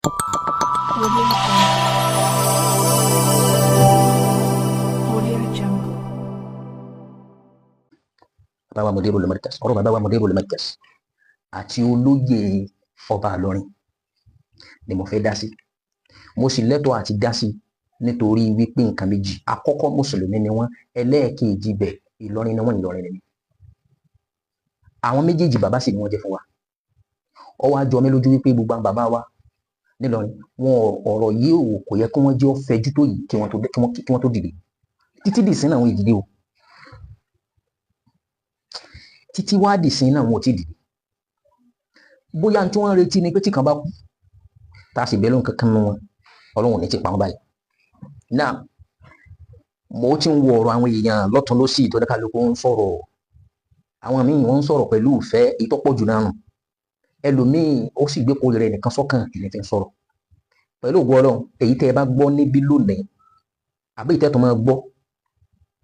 Audio Jungle. Audio Jungle. Bàbá wa Mudirul Markaz, ọ̀rọ̀ bàbá wa Mudirul Markaz àti olóyè ọba Ìlọrin ni mo fẹ́ dá sí. Mo sì lẹ́tọ̀ọ́ àti dá sí nítorí wípé nǹkan méjì: àkọ́kọ́, mùsùlùmí ni wọ́n; ẹlẹ́ẹ̀kejì bẹ̀, Ìlọrin ni wọ́n, Ìlọrin ni àwọn méjèèjì, bàbá sì ni wọ́n jẹ́ fún wa. Ó wá jọ mí lójú wípé gbogbo àwọn bàbá wa nílọrin wọn, ọ̀rọ̀ yìí ò kò yẹ kí wọ́n jẹ́ ó fẹjú tó yìí kí wọ́n tó dìde. Títí dìsín náà, wọn ì dìde o. Títí wá dìsín náà, wọn ò tí ì dìde. Bóyá tí wọ́n ń retí ni pé tí kan bá kú, tá a sì bẹ́ẹ̀ lóhun kankan nínú wọn, Ọlọ́run ò ní ti pa wọ́n báyìí náà. Mo ti ń wo ọ̀rọ̀ àwọn èèyàn lọ́tún lọ́sì tó ní kálukú ń sọ̀rọ̀. Àwọn míì, wọ́n ń sọ̀rọ̀ pẹ̀lú ìfẹ́, èyí tó pọ̀ jù náà nù. Ẹlòmíì, ó sì gbé kórìíra ẹnìkan sọ́kàn ìní fi ń sọ̀rọ̀. Pẹ̀lú ògo Ọlọ́run, èyí tẹ́ ẹ bá gbọ́ níbí lónìí àbí ìtẹ́ tó máa gbọ́,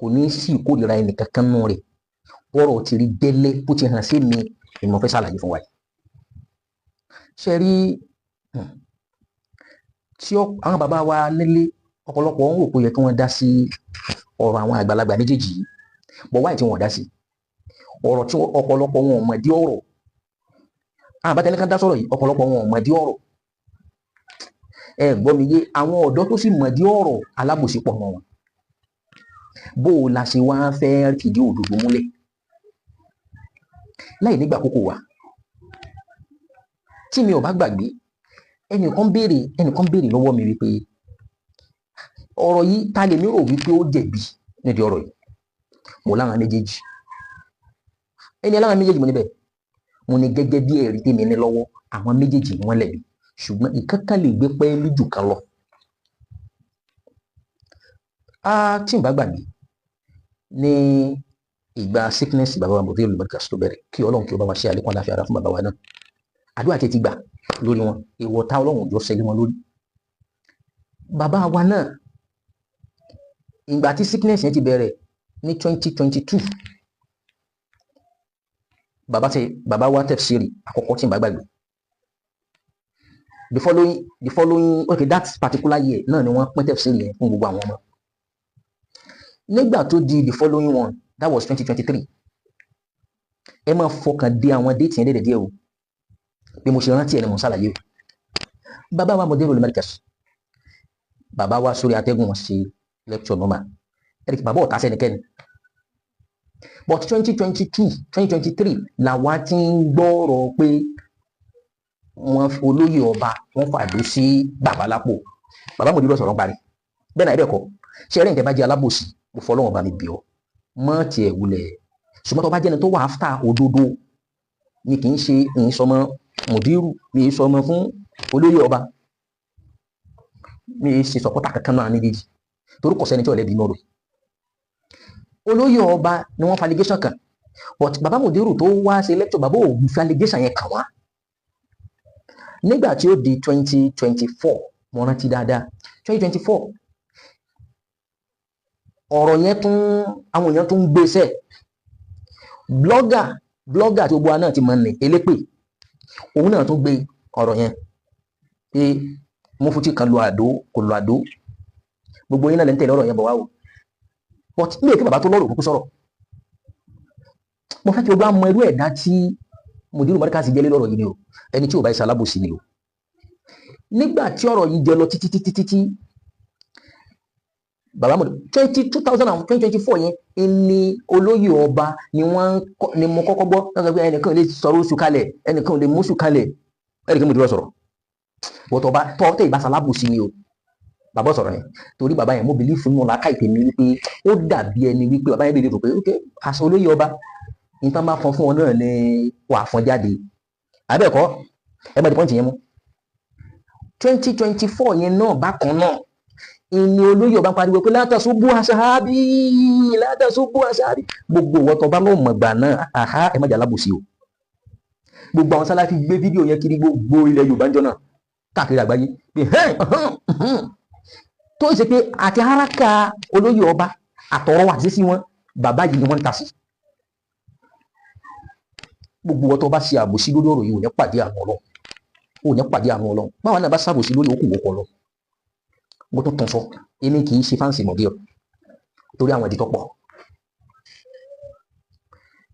kò ní sí ìkórìíra ẹnìkan kan nù rẹ̀. Bọ́rọ̀ ti rí gẹ́lẹ́ bó ti hàn sí mi ni mo fẹ́ ṣàlàyé fún wa yìí. Ṣe rí tí àwọn bàbá wa nílé, ọ̀pọ̀lọpọ̀ ń rò pé ó yẹ kí wọ́n dá sí ọ̀rọ̀ àwọn àgbàlagbà méjèèjì yìí bọ̀ wáyé tí wọ́n dá sí ọ̀rọ̀ tí ọ̀pọ̀lọpọ̀ wọn ò mọ̀ dí ọ̀rọ̀ àwọn àbátẹni kan dá sọ̀rọ̀ yìí. Ọ̀pọ̀lọpọ̀ wọn ò mọ̀ dí ọ̀rọ̀. Ẹ gbọ́ mi yé, àwọn ọ̀dọ́ tó sì mọ̀ dí ọ̀rọ̀, alábòsí pọ̀ mọ́ wọn. Bó o la ṣe wá fẹ́ fìdí òdodo múlẹ̀ láì nígbà kókó wa? Tí mi ò bá gbàgbé, ẹnìkan béèrè lọ́wọ́ mi wípé ọ̀rọ̀ yìí, ta lèmi rò wípé ó jẹ̀bi nídìí ọ̀rọ̀ yìí? Mo láwọn méjèèjì. Ẹni aláwọn méjèèjì, mo níbẹ̀, mo ní gẹ́gẹ́ bí ẹ̀rí tèmi ní lọ́wọ́, àwọn méjèèjì ni wọ́n lẹ̀bi, ṣùgbọ́n ìkankan lè gbé pẹ́ẹ́lí jù kan lọ. Á tí n bá gbàgbé, ní ìgbà sickness bàbá wa Mudirul Markaz tó bẹ̀rẹ̀, kí Ọlọ́run kí ó bá wa ṣe àlékún àlàáfíà ara fún bàbá wa náà. Àdúrà tí ti gbà lórí wọn, ìwọ tá Ọlọ́run òjò ṣẹlẹ̀ wọn lórí bàbá wa náà. Ìgbà tí sickness yẹn ti bẹ̀rẹ̀ ní 2022, bàbá ti bàbá wa tafsiri àkọ́kọ́, tí n bá gbàgbé, the following, okay, that particular year náà ni wọ́n pín tafsiri yẹn fún gbogbo àwọn ọmọ. Nígbà tó di the following one, that was 2023, ẹ máa fọkàn dé àwọn date yẹn dédé díẹ̀ o, bí mo ṣe rántí ẹ ni mo ń ṣàlàyé o. Bàbá wa Mudirul Markaz, bàbá wa sórí atẹ́gùn, wọn ṣe lecture normal. Ẹ̀rìkì bàbá ọ̀tá sẹ́nikẹ́ni, but 2022, 2023 làwa ti ń gbọ́rọ̀ pé wọ́n olóyè ọba, wọ́n fàdó sí bàbá lápò. Bàbá Mudiru sọ̀rọ̀ ń parí bẹ́ẹ̀ náà. Ẹ̀bẹ̀ kọ́ ṣe ẹ̀rẹ́ nǹkan bá jẹ́ alábòsí, mo fọ́ Ọlọ́run bá mi bì ọ́ mọ́ tiẹ̀ wulẹ̀. Ṣùgbọ́n tó bá jẹ́ni tó wà áfítà òdodo ni, kì í ṣe ìyín sọmọ Mudiru, mi ì sọmọ fún olóyè ọba, mi ì ṣe supporter kankan náà méjèèjì, torí kò sẹ́ni tí ò lẹ́bi inú ọ̀rọ̀. Olóyè ọba ni wọ́n fa allegation kan, but bàbá Mudiru tó wá ṣe lecture, bàbá ò fi allegation yẹn kàn wá. Nígbà tí ó di 2024, mo rántí dáadáa, 2024, ọ̀rọ̀ yẹn tún, àwọn èèyàn tún ń gbéṣẹ́. Blogger tí gbogbo wa náà ti mọ̀ ní elépè, òun náà tún gbé ọ̀rọ̀ yẹn pé mufti kan lu àdó, kò lu àdó. Gbogbo yín náà lè ń tẹ̀lé ọ̀rọ̀ yẹn bọ̀ wá o, but ní èké bàbá tó lọ́rọ̀ kúkú sọ̀rọ̀. Mo fẹ́ kí gbogbo àmọ́ irú ẹ̀dá tí Mudiru Markaz jẹ́ lọ́rọ̀ yìí ni o. Ẹni tí ò bá ṣe alábòsí ni o. Nígbà tí ọ̀rọ̀ yìí jẹ lọ títí títí títí, bàbá mo twenty two thousand and 2024 yẹn ni olóyè ọba ni wọ́n ni mo kọ́kọ́ gbọ́ wọ́n sọ pé ẹnìkan ò lè sọ̀rọ̀ oṣù kalẹ̀, ẹnìkan ò lè mú oṣù kalẹ̀. Ẹnìkan mo dúró sọ̀rọ̀ bọ́tọ̀ ọba tọ́ tẹ́ ìbáṣà alábòsí ni o. Bàbá sọ̀rọ̀ yẹn torí bàbá yẹn, mo believe nínú làákàyè tèmi wípé ó dàbí ẹni wípé bàbá yẹn believe pé ok, aṣọ olóyè ọba nǹkan bá fọn fún ọ náà ni wàá fọn jáde àbẹ́ẹ̀kọ́. Ẹ má di point yẹn mú. 2024 yẹn náà bákan náà, ìní olóyè ọba ń pariwo pé látàṣubú aṣáábí, látàṣubú aṣáábí. Gbogbo ìwọ tó bá lọ mọ̀gbà náà, àhá, ẹ má jà lábòsí o. Gbogbo àwọn Sálàfí gbé fídíò yẹn kiri gbogbo ilẹ̀ Yorùbá ń jọ náà, káàkiri àgbáyé, pé hẹ́n tó ṣe pé àti haraka olóyè ọba àtọ̀rọ̀ àti sísí wọn, bàbá yìí ni wọ́n ń ta sí. Gbogbo ìwọ tó bá ṣe àbòsí lórí ọ̀rọ̀ yìí, ò ní pàdé àwọn Ọlọ́run. Ò ní pàdé àánú Ọlọ́run. Báwa náà bá ṣàbòsí lórí òkú wọ́pọ̀ lọ. Mo tún tún sọ, èmi kì í ṣe fáǹsì mọ̀gíọ̀ torí àwọn ìdí tó pọ̀.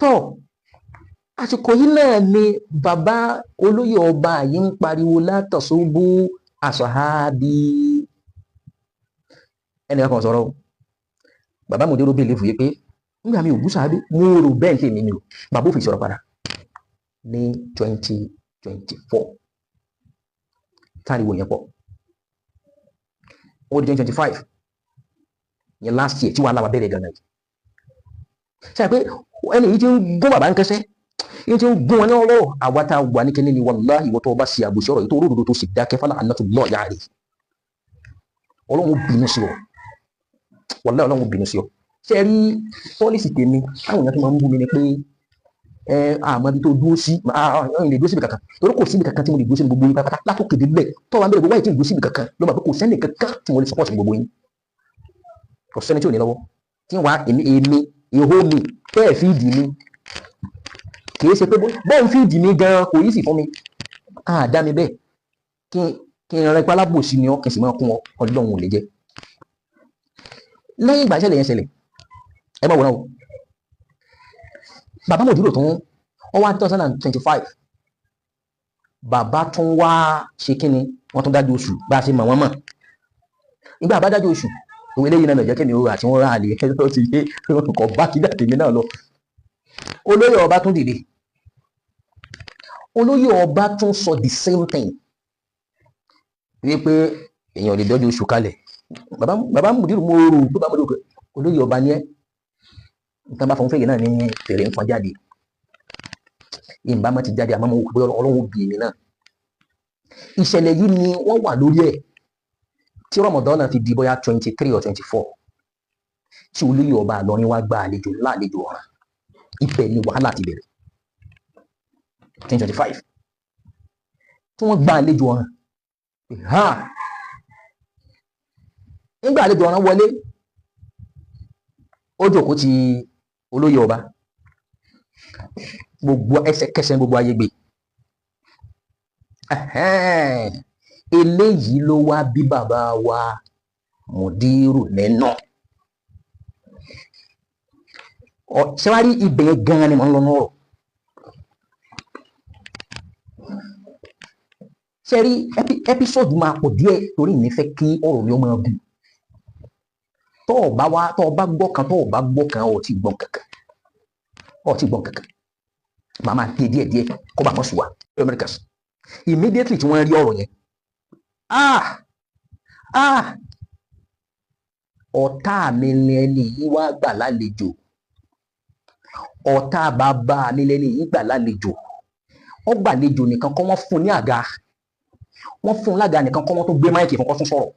Tọ́ àsìkò yìí náà ni bàbá olóyè ọba yìí ń pariwo látọ̀sóbó àṣàhábí. Ẹnìkan kan sọ̀rọ̀ o. Bàbá Mùdírù bèèrè fòye pé nígbà mi ò bú sàábé, mo rò bẹ́ẹ̀ tèmi ni o. Bàbá òfin sọ̀rọ̀ padà ní 2024. Táriwo yẹn pọ̀. Ó di 2025 yẹn, last year, tí wàhálà wa bẹ̀rẹ̀ gan-an yìí. Ṣé pé ẹni yìí ti ń gún bàbá ń kẹsẹ́, yìí ti ń gún wọn ní ọlọ́rọ̀? Àwa tá a wà ní kíní ni, wàláhì, ìwọ tó o bá ṣe àbòsí ọ̀rọ̀ yìí tó ródòdó tó sì dákẹ́ fálà ànátó lọ́ọ̀ yára rè, Ọlọ́run bínú sí ọ. Wàláhì, Ọlọ́run bínú sí ọ. Ṣé ẹ rí policy tèmi táwọn èèyàn tó máa ń bú mi ni pé ẹ àmọ́ ibi tó dúró sí ẹ lè dúró síbi kankan, torí kò síbi kankan tí mo lè dúró sí gbogbo yín pátápátá látòkè délẹ̀. Tó wà ń bẹ̀rẹ̀ gbogbo wáyé tí mo dúró síbi kankan ló máa pé kò sẹ́ni kankan tí mo lè support gbogbo yín. Kò sẹ́ni tí ò ní lọ́wọ́ tí wàá èmi èmi ìhó mi bẹ́ẹ̀ fíìdì mi. Kì í ṣe pé bóun fíìdì mi gan kò yí sì fún mi á dá mi bẹ́ẹ̀ kí n rẹ pálábòsí ni ọ, kí n sì máa kún ọ. Ọlọ́run ò lè jẹ́. Lẹ́yìn ìgbà ìṣẹ̀lẹ̀ yẹn ṣẹlẹ̀, ẹ má wòran o, bàbá Mòdúró tún ọ wá 2025, bàbá tún wá ṣe kíni, wọ́n tún dájú oṣù bá a ṣe mọ̀ wọ́n mọ̀. Ìgbà bá dájú oṣù òwe eléyìí náà jẹ́ kí mi ò àti wọn rà lè ó ti yé kọ̀ bá kí dàtí mi náà lọ. Olóyè ọba tún dìde, olóyè ọba tún sọ the same thing wípé èèyàn lè dọ́jú oṣù kalẹ̀. Bàbá Mùdírù, mo rò pé bàbá Mùdírù, olóyè ọba ni ẹ́, nǹkan bá fọ́n fèrè náà ní fèrè ń fọ́n jáde, ìbá má ti jáde, àmọ́ mo wò pé Ọlọ́run bí èmi náà. Ìṣẹ̀lẹ̀ yìí ni wọ́n wà lórí ẹ̀ tí Ramadan náà fi di bóyá 23 or 24, tí olóyè ọba Ìlọrin wá gba àlejò láàlejò ọ̀ràn. Ibẹ̀ ni wàhálà ti bẹ̀rẹ̀. 2025 tí wọ́n gba àlejò ọ̀ràn ha, nígbà àlejò ọ̀ràn wọlé, ó jókòó ti olóyè ọba, gbogbo ẹsẹ̀kẹsẹ̀ gbogbo ayé gbé. Eléyìí ló wá bí bàbá wa Mùdírù nínú. Ṣé wàá rí ibẹ̀ yẹn gan-an ni mò ń lọ nọ́rọ̀. Ṣé rí episode máa pọ̀ díẹ̀ torí mi fẹ́ kí ọ̀rọ̀ mi ó máa gùn. Tọ́ ọ bá wá, tọ́ ọ bá gbọ́ kan, tọ́ ọ bá gbọ́ kan, ọ̀ ti gbọ́ kankan, ọ̀ ti gbọ́ kankan. Màá máa gé díẹ̀ díẹ̀ kó bá mọ̀ sùn wá. Americas, immediately tí wọ́n rí ọ̀rọ̀ yẹn, ah ah, ọ̀tá mi ni ẹni yìí wá gbà lálejò, ọ̀tá bàbá mi lẹni yìí gbà lálejò. Ó gbàlejò nìkan kọ́, wọ́n fún ní àga, wọ́n fún lága nìkan kọ́, wọ́n tó gbé mic fún kó tún sọ̀rọ̀.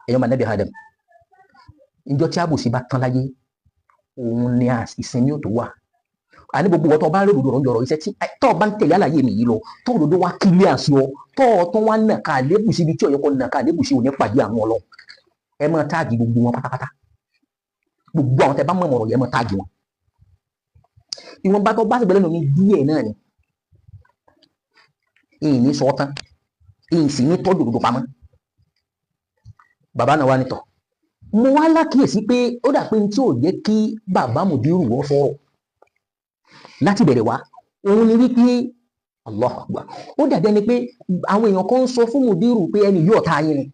Ẹ̀yọ́ mànẹ́bí Adam, ìjọ tí àbòsí bá tán láyé, òun ni ìsinmi ò tó wà. Àní gbogbo ọ̀tọ̀ bá lòdòdó ọ̀rọ̀ ń jọrọ̀ iṣẹ́ tí tọ́ bá ń tẹ̀lé àlàyé mi yìí lọ, tọ́ òdòdó wá kílẹ̀ àṣì ọ, tọ́ ọ tó wá nà ká lébù síbi tí ọ̀yọ́ kọ́ nà ká lébù sí, òní pàdé àwọn ọlọ́. Ẹ máa tag gbogbo wọn pátápátá, gbogbo àwọn tẹ bá mọ̀ ọ̀rọ̀ yẹn, máa tag wọn. Ìwọ̀nba tó bá sì gbẹ́lẹ́nu mi díẹ̀ náà ni ìyìn ní sọ tán, ìyìn sì ní tọ́jú òdodo pamọ́. Bàbá náà wá nítọ̀, mo wá lákìyèsí pé ó dà pé ní tí ò jẹ́ kí bàbá Mùdírù wọ́n sọ̀rọ̀ láti bẹ̀rẹ̀ wá, òun ni wípé, Allahu Akbar, ó dàbí ẹni pé àwọn èèyàn kan ń sọ fún Mùdírù pé ẹni yóò ta yín ni.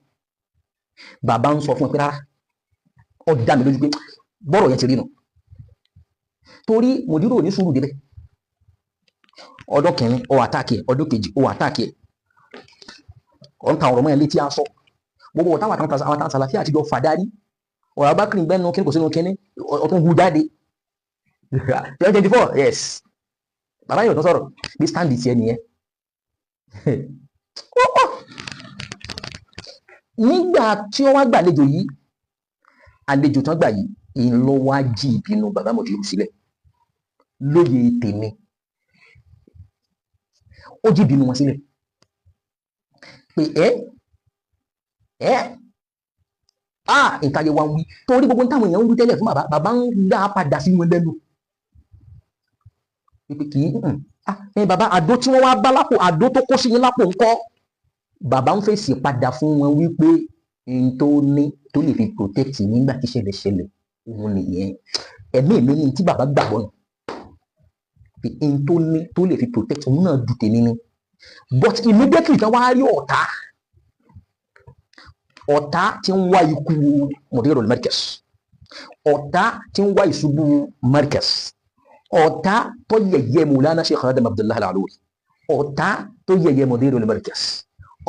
Bàbá ń sọ fún ẹ pé rárá, ó dá mi lójú pé bọ́rọ̀ yẹn ti rí nu, torí Mùdírù ò ní sùúrù débẹ̀. Ọdún kìíní ó attack ẹ̀, ọdún kejì ó attack ẹ̀, ọ̀ ń ta ọ̀rọ̀ mọ́ ẹ létí aṣọ gbogbo ọ̀tá àwọn àtàwọn sàlàfíà àtijọ́ fàdárí ọ̀rọ̀ abákìrì bẹ́nu kíni kò sínú kíní ọ̀tún hu jáde 2024. Yes, bàbá yóò tún sọ̀rọ̀ bí stand tiẹ̀ nìyẹn. Nígbà tí ó wá gbàlejò yìí, àlejò tán gbà yìí ìlọ wá jí ìbínú bàbá Mùdírù sílẹ̀. Lóye tèmi, ó jí ìbínú wọn sílẹ̀ pé ẹ ah, nǹkan ayé wa ń wí, torí gbogbo táwọn èèyàn ń wí tẹ́lẹ̀ fún bàbá, bàbá ń dá a padà sí wọn lẹ́nu wípé kì í Ah, ẹ bàbá, àdó tí wọ́n wá bá lápò, àdó tó kó sí yín lápò ńkọ́? Bàbá ń fèsì padà fún wọn wípé n tó ní tó lè fi protect nígbà tí ìṣẹ̀lẹ̀ ṣẹlẹ̀ òun nìyẹn. Ẹ̀mí mi ní tí bàbá gbàgbọ́ nù pé n tó ní tó lè fi protect òun náà du tèmi ni. But immediately tán wá rí ọ̀tá, ọ̀tá tí ń wá ikú Mudirul Markaz, ọ̀tá tí ń wá ìṣubú Markaz, ọ̀tá tó yẹ̀yẹ́ Mawlana Sheikh Adam Abdullahi Al-Aluri, ọ̀tá tó yẹ̀yẹ́ Mudirul Markaz,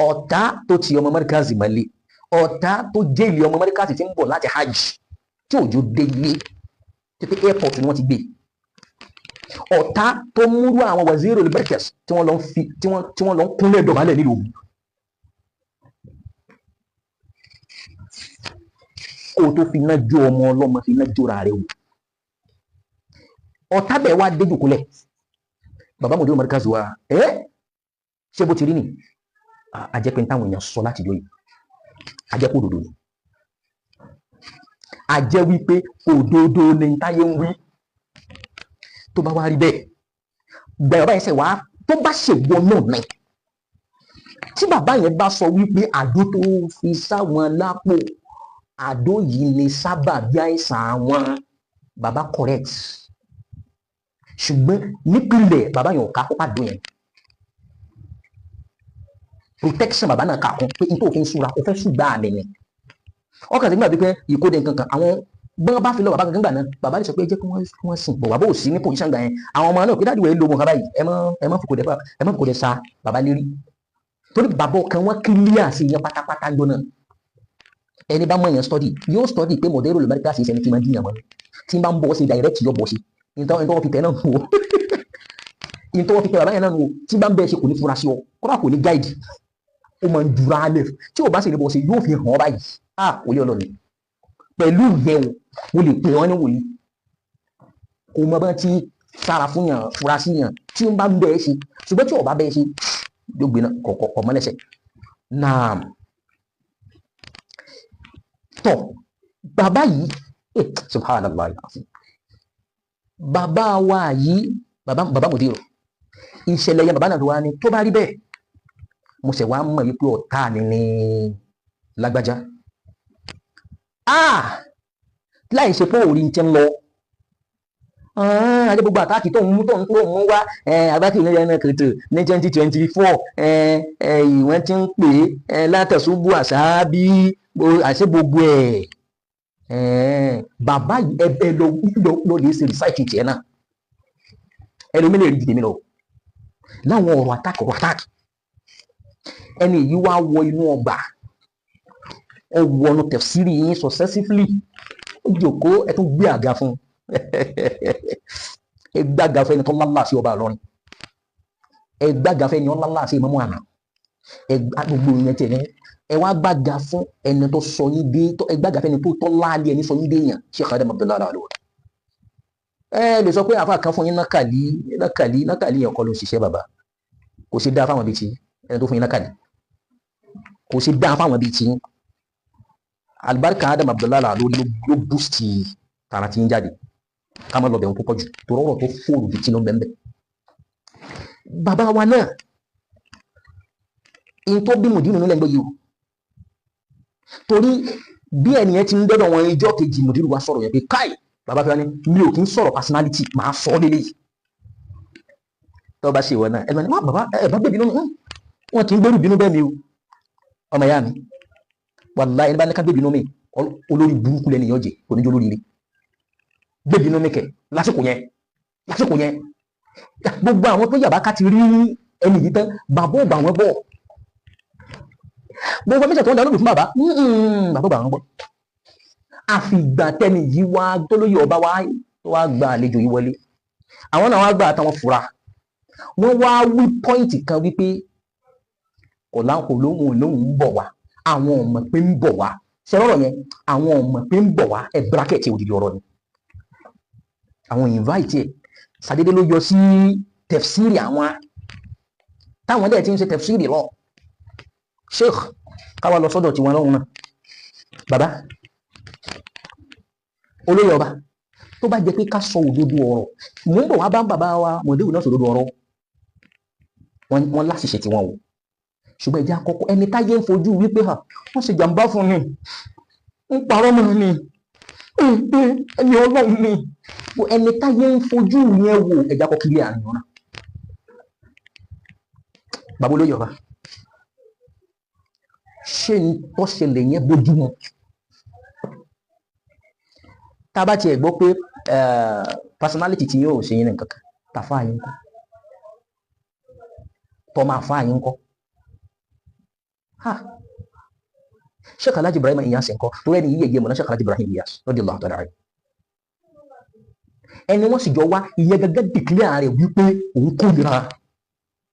ọ̀tá tó ti ọmọ Markaz mọ́lé, ọ̀tá tó jẹ́ ilé ọmọ Markaz tí ń bọ̀ láti hajj tí òjò dé ilé títí airport ni wọ́n ti gbé, ọ̀tá tó múrú àwọn Wazirul Markaz tí wọ́n lọ ń fi tí wọ́n lọ ń kúnlẹ̀ dọ̀bálẹ̀ nílùú Ògùn. Kó o tó fi iná jó ọmọ ọlọ́mọ, fi iná jóra rẹ wò. Ọ̀tá bẹ̀ wá dé jòkólẹ̀ bàbá Mudirul Markaz wa. Ẹ́ ṣé bó ti rí ni? A jẹ́ pé n táwọn èèyàn sọ láti jọ yìí, a jẹ́ pé òdodo ni, a jẹ́ wípé òdodo ni n táyé ń wí. Tó bá wá rí bẹ́ẹ̀, gbẹ̀rọ báyìí ṣe wá tó bá ṣèwọ náà ni tí bàbá yẹn bá sọ wípé àdó tó fi sáwọn lápò, àdó yìí ni sábà bí àìsàn àwọn bàbá, correct. Ṣùgbọ́n nípìnlẹ̀ bàbá yẹn ò ká kópa dùn yẹn, protection bàbá náà kà kún pé n tó fi ń súra o fẹ́ ṣùgbọ́n àmì ni ọkàn tí gbàgbé pé ìkóde nǹkan kan àwọn gbọ́n bá fi lọ bàbá kankan gbà náà. Bàbá lè sọ pé jẹ́ kí wọ́n sìn bọ̀. Bàbá ò sí ní position gbà yẹn. Àwọn ọmọ náà pé daddy wẹ̀ lo mọ̀ kábàáyì, ẹ má fòkòdẹ, ẹ má fòkòdẹ sa bàbá lérí, torí bàbá ọkàn wọn clear sí yẹn pátápátá jọ náà. Ẹni bá mọ̀ yẹn study yóò study pé Mudirul Markaz ṣe ẹni tí máa jiyàn mọ́, tí n bá ń bọ̀ sí direct yọ bọ̀ sí nítorí wọ́n fi tẹ̀ náà nù ó, nítorí wọ́n fi tẹ̀ bàbá yẹn náà nù ó. Tí bá ń bẹ́ẹ̀ ṣe, kò ní fura sí ọ, kódà kò ní guide, ó máa ń jura lẹ̀. Tí ò bá sì lè bọ̀ sí, yóò fi hàn ọ́ báyìí. Ah, òye ọlọ́ni pẹ̀lú ìyẹn o, mo lè pè wọ́n ní wòlíì. Kò mọ bá ti sára fún yàn, fura sí yàn tí ó bá ń bẹ́ẹ̀ ṣe. Ṣùgbọ́n tí ò bá bẹ́ẹ̀ ṣe, yóò gbé náà kọ̀ọ̀kọ̀ mọ́lẹ́sẹ̀ náà. Tọ̀ bàbá yìí, subhanallah, bàbá wa yìí, bàbá Mudiru, ìṣẹ̀lẹ̀ yẹn, bàbá náà tó wá ní tó bá rí bẹ́ẹ̀, mo ṣẹ̀ wá mọ̀ wípé ọ̀tá mi ní lágbájá. Ah, láì ṣe pé òrí ti ń lọ ajé gbogbo attack tó ń mú wá abákì ní ẹran kòtò ní 2024, ìwọ́n ti ń pè é látẹ̀sùbù àṣàbí àṣẹ gbogbo ẹ̀. Bàbá yìí, ẹ lọ lọ lè ṣe research tiẹ̀ náà, ẹlòmí lè rí ju tèmi lọ láwọn ọ̀rọ̀ attack, ọ̀rọ̀ attack. Ẹni yìí wá wọ inú ọgbà, ó wọnú tafsiri yín successively, ó jòkó, ẹ tún gbé àga fún ẹ, gbága fún ẹni tó lálà sí ọba Ìlọrin, ẹ gbága fún ẹni tó lálà sí ìmọ̀mọ́ àná, ẹ gbogbo ìyẹn tiẹ̀ ní ẹ wá gbága fún ẹni tó sọ yín dé, ẹ gbága fún ẹni tó tọ́ láàlẹ́, ẹni sọ yín dé yàn, Sheikh Adam Abdullahi Al-Aluri. Ẹ lè sọ pé àfa kan fún yín nákàlí, nákàlí, nákàlí yẹn kọ́ ló ń ṣiṣẹ́. Bàbá kò sí dáa fáwọn bíi ti ẹni tó fún yín nákàlí, kò sí dáa fáwọn bíi ti. Alibarika Adam Abdullahi Al-Aluri ló boost tara tí ń jáde. Ká má lọ bẹ̀rù púpọ̀ jù tó rọrọ̀ tó fóònù bíi tí ló ń bẹ́ẹ̀ bẹ́ẹ̀. Bàbá wa náà, in tó bí mùdírù nílẹ̀ ń gbọ́ yìí o, torí bí ẹnìyẹn ti ń dọ́dọ̀ wọn ijọ́ kejì, mùdírù wa sọ̀rọ̀ yẹn pé káì bàbá fẹ́ wá ní mi ò kí ń sọ̀rọ̀ personality, màá sọ ọ́ lélẹ́yìí. Tó bá ṣe ìwọ náà, ẹ bá ní wọ́n bàbá ẹ bá gbé bínú, wọn kì í gbérù bínú bẹ́ẹ̀ mi o. Ọmọ ìyá mi, wàláhì, ẹni bá ní ká gbé bínú mi, olórí burúkú lẹ́nu yẹn jẹ, oníjó lórí rí gbé bínú mi kẹ lásìkò yẹn. Lásìkò yẹn, gbogbo àwọn tó yàbá ká ti rí ẹni yìí tán, bàbá ò bà wọ́n bọ̀. Gbogbo méjì tó ń darúgbìn fún bàbá, bàbá ò bà wọ́n bọ̀. Àfìgbà tẹ́ni yìí wá tó lóye ọba wá tó wá gba àlejò yìí wọlé, àwọn náà wá gbà àtàwọn fura, wọ́n wá wí point kan wípé kò lóhùn lóhùn ń bọ̀ wá, àwọn ọmọ pé ń bọ̀ wá. Ṣe lọ́rọ̀ yẹn, àwọn ọmọ pé ń bọ̀ wá, ẹ bracket òdìdí ọ̀rọ̀ ni. Àwọn invite ẹ̀ sàdédé ló yọ sí tafsiri àwọn táwọn dẹ̀ ti ń ṣe tafsiri lọ. Sheikh, káwa lọ sọ́dọ̀ tiwọn lọ́hùn náà. Bàbá olóyè ọba, tó bá jẹ́ pé ká sọ òdodo ọ̀rọ̀, mò ń bọ̀ wá bá ń bàbá wa mọ̀déwù náà sọ òdodo ọ̀rọ̀. Wọ́n láṣìṣe tiwọn o, ṣùgbọ́n ìjà àkọ́kọ́, ẹni táyé ń fojú wípé hàn wọ́n ṣe jàǹbá fún ni, ń parọ́ mọ́ ni, ẹni Ọlọ́run ni, ẹni táyé ń fojú yẹn wò, ẹ̀já kọ́ kílẹ̀ àárín wọn náà. Bàbá olóyè ọba, ṣé ń tọ́ṣẹlẹ̀ yẹn bójú wọn? Tá a bá tiẹ̀ gbọ́ pé personality tí yóò ṣe yín nǹkan kan, tàfáà yín kọ́, tọ́mọ àfáà yín kọ́, ha, Sheikh Alhaji Ibrahim Inyas ńkọ́? Torí ẹni yíyẹ mọ̀nà Sheikh Alhaji Ibrahim Inyas radiyallahu ta'ala anhu, ẹni wọ́n sì jọ wá ìyẹn gẹ́gẹ́ declare rẹ̀ wípé òun kórìíra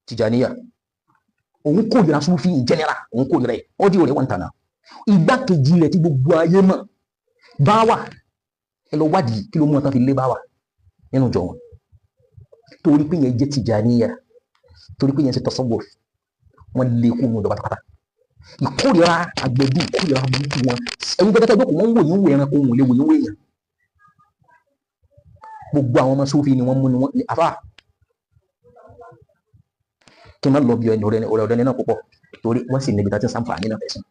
Tìjàníyà, òun kórìíra Sufi in general, òun kórìíra ẹ̀. Ọdí rẹ̀ wọ́n tànà igbákejì rẹ̀ tí gbogbo ayé mọ̀ bá wà. Ẹ lọ wádìí kí ló mú ọtán fi lé bá wà nínú ìjọ wọn, torí pé yẹn jẹ́ Tìjàníyà, torí pé yẹn ṣe tasawwuf, wọ́n lé kó nínú ìjọ pátápátá. Ìkórìíra àgbẹ̀dù, ìkórìíra burúkú wọn, ẹ̀yin gbẹ́dẹ́gbẹ́ jókòó, wọ́n ń wò yín wò ẹranko, wọn ò lè wò yín wò èèyàn. Gbogbo àwọn ọmọ Sufi ni wọ́n mú ni wọ́n àfà kí n má lọ bí ẹni ọ̀rẹ́ ọ̀rẹ́ náà púpọ̀, torí wọ́n sì níbi tá a ti ń sàǹfààní náà fẹ̀sìn.